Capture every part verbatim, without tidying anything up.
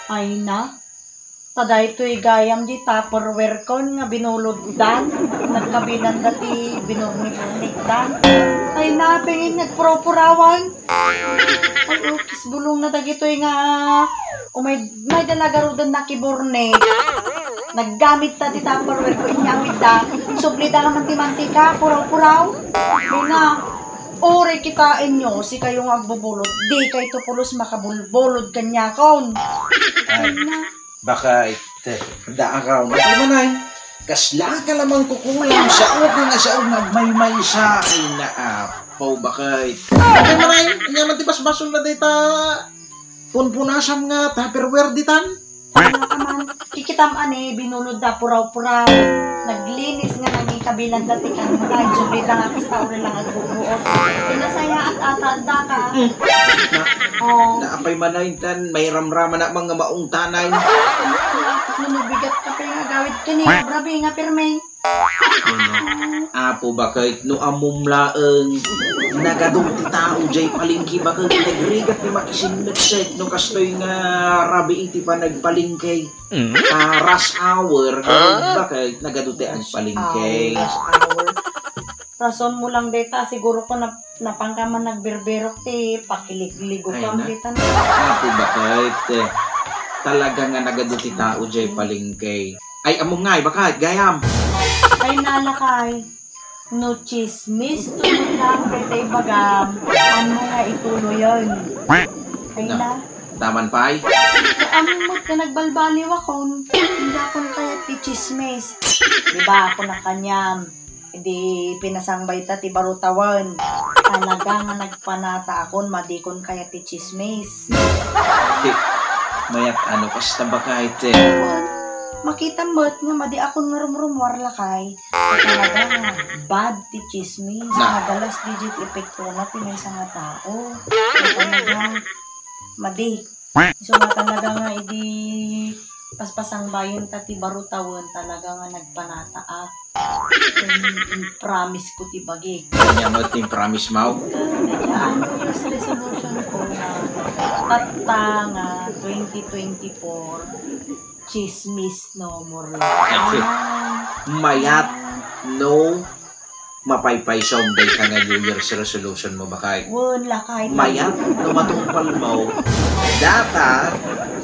Ay na, ta daytoy gayam di Tupperware kon nga binuloddan. Nagkabilanda ti binurni-burnitdan. Ay na, pengin nga agpuraw-purawan. Ay, ukis bulong na dagitoy nga umay, may dalagaruden na kiburni. Naggamit ta ti Tupperware ko, inyawid da. Subli da nga manti-mantika, puraw-puraw. Ay na, uray kitaenyo, sikayo nga agbubulod, di kayto pulos makabulbulod kaniakon. Ay, baka ite, da akaw, mati manay. Kasla ka lamang kukulam, sao ka nga sao nga agmaymaysa, ay naapaw, baka ite. Ay manay, anya man ti basbasol na dayta punpunasam nga Tupperware ditan? Ano ka man? Kikitam ani, binulod da puraw-puraw. Naglinis nga naging kabilanda ti kanunay. Subli da nga kasta uri lang agbubuot. Pinasayaat ata, da ka. Mm. Na, Oh. Naapay man na intan, may ramrama na mga maungtanay. Ano, no, bigat ka pa nga agawid kani. Grabe nga pirmi. Apo, bakit no ammom laeng, nagadu ti tao jay palengke, bakit nagrigat ni makisinmeksek no kastoy nga rabii ti panagpalengke. Mm. Ah, rush hour, bakit nagadu ti agpalengke. Rush hour, rush hour. Rason mo lang deta, siguro ko nap-, napangka man nagbirbirok ti pakiligligokam deta. Apo, bakit, eh, talaga nga nagadu ti tao jay palengke. Ay, ammom ngay, bakit, gayam? Ay, nalakay. No chismis, tulong lang, deta ibagam. Ano nga ituloyan? Ay na. Taman pay? Ammom met nga nagbalbaliw akon. Hindi akon kayat ti chismis. Di ba ako nakanyam? Di pinasangbay ta ti baro tawen. Talaga nga nagpanata akon, madikon kayat ti chismis. Ti, mayat ano, kasta bakay ti. Makita met nga madi akon nga rumrumuar lakay. Talaga nga bad ti chismis. Na. Madalas di iti epektona ti maysa nga tao. Talaga, madi. So, nga talaga nga idi paspasangbayen ta ti baro tawen, talaga nga nagpanataak. Im-, impromise ko ti bagik. Ania met ti impromise mo? Ania, ano, yung resolution ko nga tatta nga twenty twenty-four, chismis no more. Ay, mayat, no, mapaypaysom dayta nga New Year's resolution mo, bakay? Wen, lakay. Mayat no matungpal mo, data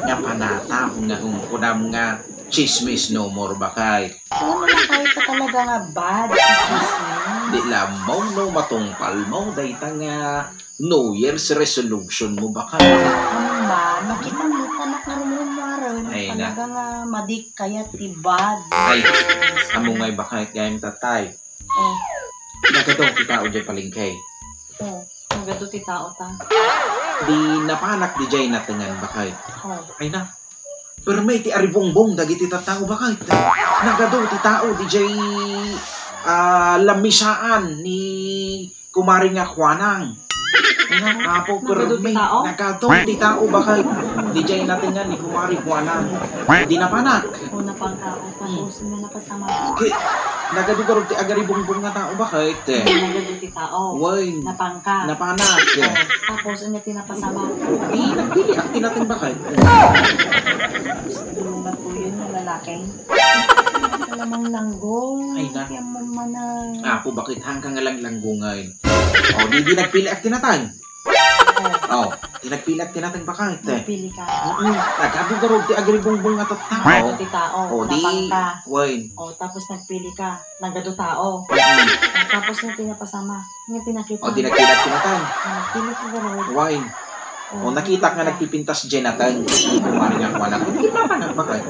nga panata nga kunam nga chismis no more, bakay? Wen, lakay, ta talaga nga bad ti chismis. Di lamang no matungpal mo dayta nga New Year's resolution mo, bakay? Ano man, makita mo, anak nga rumrumuaren. Ay, na. Talaga nga madik kayat ti bad. Ay, amo ngay, bakay, gayam tatay. Oh. Nagadu ti tao jay palengke. Oh, nagadu ti tao ta. Di napanak di jay natengan, bakay. Oh. Ay na. Permi ti aribungbong dagiti tattao, bakay. Nagadu ti tao di jay, ah, lamisaan ni Kumari nga Kuanang. Nga, apo, nagadu ti permi. Tao? Nagadu ti tao, bakay. Di jay natengan ni Kumari Kuanang. Di napanak. O, napangka. O, tapos, hmm, nga napasama. Ki-, nagadu garud ti agaribungbong nga tao, bakay. Nagadu ti tao. Wen. Napangka. Napanak. O, tapos, anya ti napasama. Di, nagpili, ak tinateng, bakay. Gusto mo ba po yun, yung lalaki? Alamang langgong. Ay, na. Ti ammom manen. Apo, bakit hangka nga lang langgong ngay? O, di, di nagpili ak tinatang. O. O, di nagpili ak tinatang, bakit? Nagpili ka. Mm-mm. Nagadu garud ti agaribungbong nga tattao. Nagadu ti tao. O, di. Napangka. Wen. O, tapos nagpili ka. Nagadu tao. Mm-mm. O, tapos nga ti napasama. Nga ti nakita. O, di nagpili ak tinatang. Nagpili ka garud. Wen. O, nakitak nga nagpipintas jay nateng. Kumari nga kuana. Kung kita pa nga, bakit?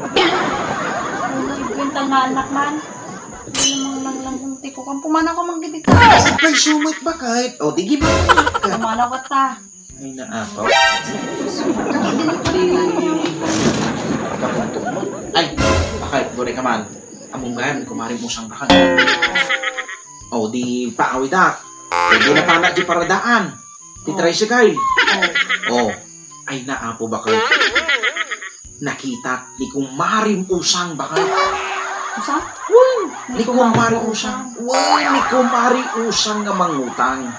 Ano, kwenta nga anak man? Ano mang langlang kung tiko kang pumanaw ka mang giti ka? Ay, sumat, bakit? O, di gibang anak ka. Pumanaw ka ta. Ay, naapaw. Di, kapuntok mo. Ay, bakit? Dore ka man. Among gayam, kumari mo sang bakit? O, di paawidak. O, di napana di paradaan. Ti tricycle. O. O. Ay, naapo, bakit? Nakitak ni Kumari Usang, bakit? Usang? Wen, ni Kumari Usang. Wen, ni Kumari Usang nga mangutang.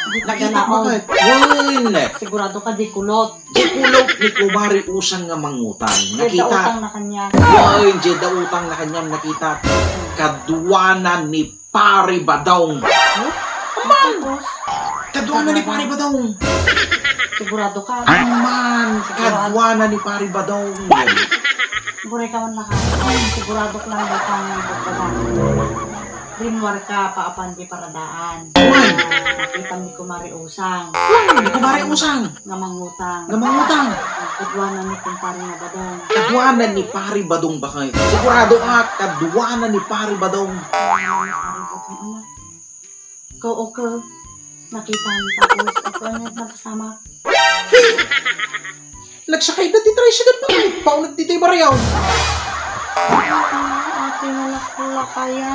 Nakita, bakit? Wen. Sigurado ka, di kulot. Di kulot ni Kumare Usang nga mangutang. Nakita. Di da utang na kanian. Wen, di da utang na kanian, nakita. Kaduana ni Pare Badong. Huh? Aman! Tapos? Kaduana ni Pare Badong. Sigurado ka? Aman! Sigurado. Kaduana ni Pare Badong. Buray ka man lakas. Sigurado ka lang ba kang magbaga? Rimmuar ka, paapan di paradaan. Wen. Nakita mi Kumare Usang. Wen, ni Kumare Usang. Nga mangutang. Nga mangutang. Kaduana ni Kumpare nga Badong. Kaduana ni Pare Badong, bakit? Sigurado ka, kaduana ni Pare Badong. Pare Badong, ano? Ko, oko. Nakita mi, tapos, oko, ano, napasama. Nagsakay da ti tricycle pa kay pauneg ditoy barrio. Ate, malakula kaya.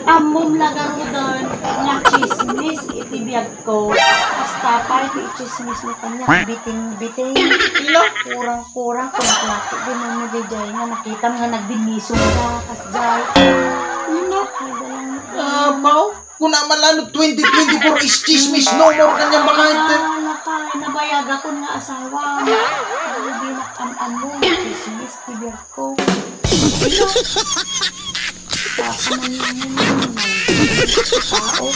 Ammom la garuden nga chismis iti biagko. Basta pay ti chismis mo kaniak, biting-biting. Ila? Kurang-kurang, kung laki, di mo mabigay nga nakitam nga nagbinnisong da, kasjay. Ina. Ay, dalang. Abaw. Kuna man la no twenty twenty-four is chismis no more kanian, bakit? Ah, napay, nabayagakon nga asawa. Ano, di nak-am-am mo, chismis, ti biagko. Baka man lang yun, yun, yun. Tao.